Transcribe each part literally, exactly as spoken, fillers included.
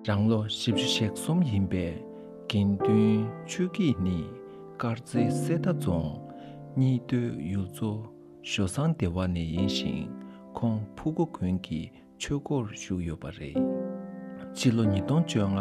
རང་ལོ་བཞི་བཅུ་ཞེ་གསུམ་ཡིན་པའི་དགེ་འདུན་ཆོས་སྐྱིད་ནི་དཀར་མཛེས་གསེར་རྟ་རྫོང་གཉིས་སྟོད་ཡུལ་ཚོ་ཞོ་བཟང་སྡེ་བ་ནས་ཡིན་ཞིང་། ཁོང་ཕུ་གུ་དགོན་གྱི་ཆོས་སྒོར་ཞུགས་ཡོད་པ་རེད། སྤྱི་ལོ་ཉིས་སྟོང་བཅོ་ལྔ་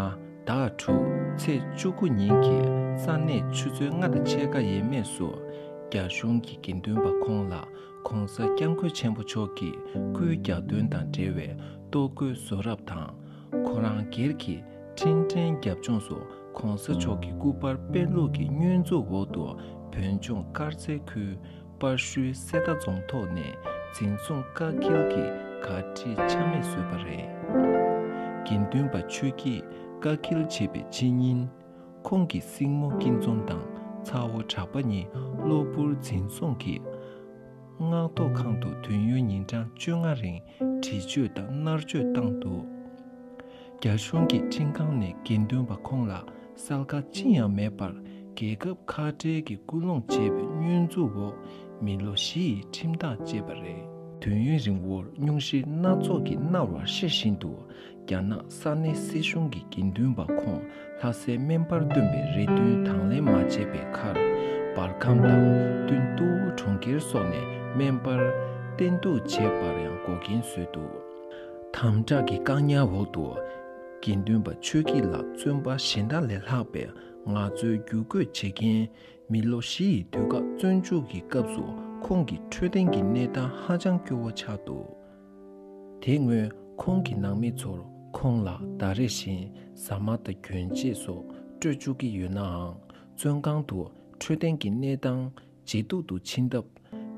ཟླ་དྲུག་ཚེས་བཅུ་དགུ་ཉིན་གྱི་ས་གནས་ཆུ་ཚོད་ལྔ་དང་ཕྱེད་ཀ་ཡས་མས་སུ་རྒྱ་གཞུང་གི་དགེ་འདུན་པ་ཁོང་ལ་༸གོང་ས་༸སྐྱབས་མགོན་ཆེན་པོ་མཆོག་གི་སྐུའི་གྱ་སྟོན་དང་འབྲེལ་བའི་གཏོར་རྒོལ་བཟོ་རབས་དང་། ཁོ་རང་སྒེར་གྱི་འཕྲིན་ཕྲན་རྒྱབ་ལྗོངས་སུ་༸གོང་ས་མཆོག་གི་སྐུ་པར་དཔེ་ཀློག་གི་བསྙོན་འཛུགས་འོག་ཏུ་བོད་ལྗོངས་དཀར་མཛེས་ཁུལ་པར་ཤུལ་གསེར་རྟ་རྫོང་ཐོག་ནས་འཛིན་བཟུང་བཀག་སྐྱིལ་གྱི་གར་ཁྲིད་ཆ་མེད་བཟོས་པ་རེད། དགེ་འདུན་པ་ཆོས་སྐྱིད་བཀག་སྐྱིལ་བྱས་པའི་ཕྱི་ཉིན། ཁོང་གི་སྲིང་མོ་སྐྱིད་འཛོམས་དང་ཚ་བོ་གྲགས་པ་གཉིས་གློ་བུར་འཛིན་བཟུང་གིས་མངགས་ཐོ་ཁང་དུ་དུས་ཡུན་ཉིན་གྲངས་བཅོ་ལྔ་རིང་འདྲི་གཅོད་དང་མནར་གཅོད་བཏང་འདུག་རྒྱ་གཞུང་གི་ཁྲིམས་ཁང་ནས་དགེ་འདུན་པ་ཁོང་ལ་བསལ་ཁ་ཅི་ཡང་མེད་པར་རྒྱལ་ཁབ་ཁ་བྲལ་གྱི་སྐུལ་སློང་བྱས་པའི་བསྙོན་འཛུགས་འོག་མི་ལོ་བཞི་ཡི་ཁྲིམས་ཐག་བཅད་པ་རེད། དུས་ཡུན་རིང་བོར་སྙུང་གཞི་སྣ་ཚོགས་ཀྱིས་མནར་བར་ཤེས་བཞིན་དུ། རྒྱ་ནག་ས་གནས་སྲིད་གཞུང་གིས་དགེ་འདུན་པ་ཁོང་ལྷ་སའི་སྨན་པར་བཏོན་པའི་རེ་འདུན་དང་ལེན་མ་བྱས་པའི་ཁར། འབར་ཁམས་དང་ཏུན་ཏུའུ་གྲོང་ཁྱེར་སོགས་ནས་སྨན་པར་བསྟེན་གཏུགས་བྱས་པར་ཡང་འགོག་རྐྱེན་བཟོས་འདུག་དམ་དྲག་གི་བཀག་ཉར་འོག་ཏུ་དགེ་འདུན་པ་ཆོས་སྐྱིད་ལ་བཙོན་པ་གཞན་དག་ལས་ལྷག་པའི་ངལ་རྩོལ་བརྒྱུད་སྐུལ་བྱེད་མཁན་མི་ལོ་བཞི་ཡི་དུས་བཀག་བཙོན་འཇུག་གི་སྐབས་སུ་ཁོང་གི་འཕྲོད་བསྟེན་གྱི་གནས་སྟངས་ཧ་ཅང་སྐྱོ་བོ་ཆགས་འདུག་དེ་སྔོན་ཁོང་གི་ནང་མི་ཚོར་ཁོང་ལ་ཟླ་རེ་བཞིན་ཟ་མ་དང་གྱོན་ཆས་སོགས་སྤྲོད་བཅུག་གི་ཡོད་ནའང་། བཙོན་ཁང་དུ་འཕྲོད་བསྟེན་གྱི་གནས་སྟངས་ཇེ་སྡུག་ཏུ་ཕྱིན་སྟབས།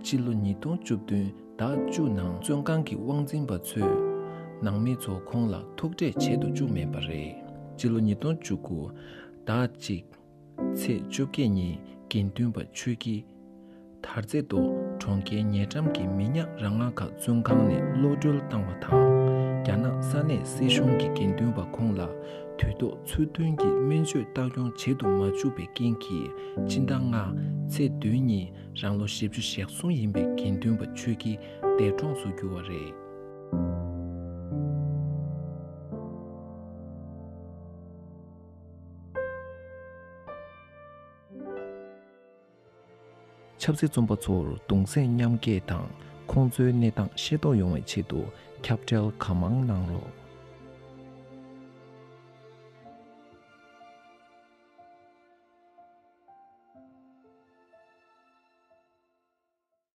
སྤྱི་ལོ་ཉིས་སྟོང་བཅུ་བདུན་ཟླ་བཅུ་ནང་བཙོན་ཁང་གི་དབང་འཛིན་པ་ཚོས་ནང་མི་ཚོ་ཁོང་ལ་ཐུག་འཕྲད་བྱེད་དུ་བཅུག་མེད་པ་རེད། སྤྱི་ལོ་ཉིས་སྟོང་བཅུ་དགུ་ཟླ་གཅིག་ཚེས་བཅོ་བརྒྱད་ཉིན་དགེ་འདུན་པ་ཆོས་སྐྱིད། དར་རྩེ་མདོ་གྲོང་ཁྱེར་ཉེ་འགྲམ་གྱི་མི་ཉག་རང་སྔགས་ཁག་བཙོན་ཁང་ནས་གློད་གྲོལ་བཏང་བ་དང་། རྒྱ་ནག་ས་གནས་སྲིད་གཞུང་གིས་དགེ་འདུན་པ་ཁོང་ལ་དུས་ཐོག་ཚུལ་མཐུན་གྱི་སྨན་བཅོས་ལྟ་སྐྱོང་བྱེད་དུ་མ་བཅུག་པའི་རྐྱེན་གྱིས། སྤྱི་ཟླ་ལྔ་ཚེས་བདུན་ཉིན་རང་ལོ་བཞི་བཅུ་ཞེ་གསུམ་ཡིན་པའི་དགེ་འདུན་པ་ཆོས་སྐྱིད་འདས་གྲོངས་སུ་གྱུར་བ་རེད། ཆབ་སྲིད་བཙོན་པ་ཚོར་གདུང་སེམས་མཉམ་སྐྱེད་དང་ཁོང་ཚོའི་གནས་སྟངས་ཤེས་རྟོགས་ཡོང་བའི་ཆེད་དུ་ཁྱབ་བརྡལ་གང་མང་གནང་རོགས།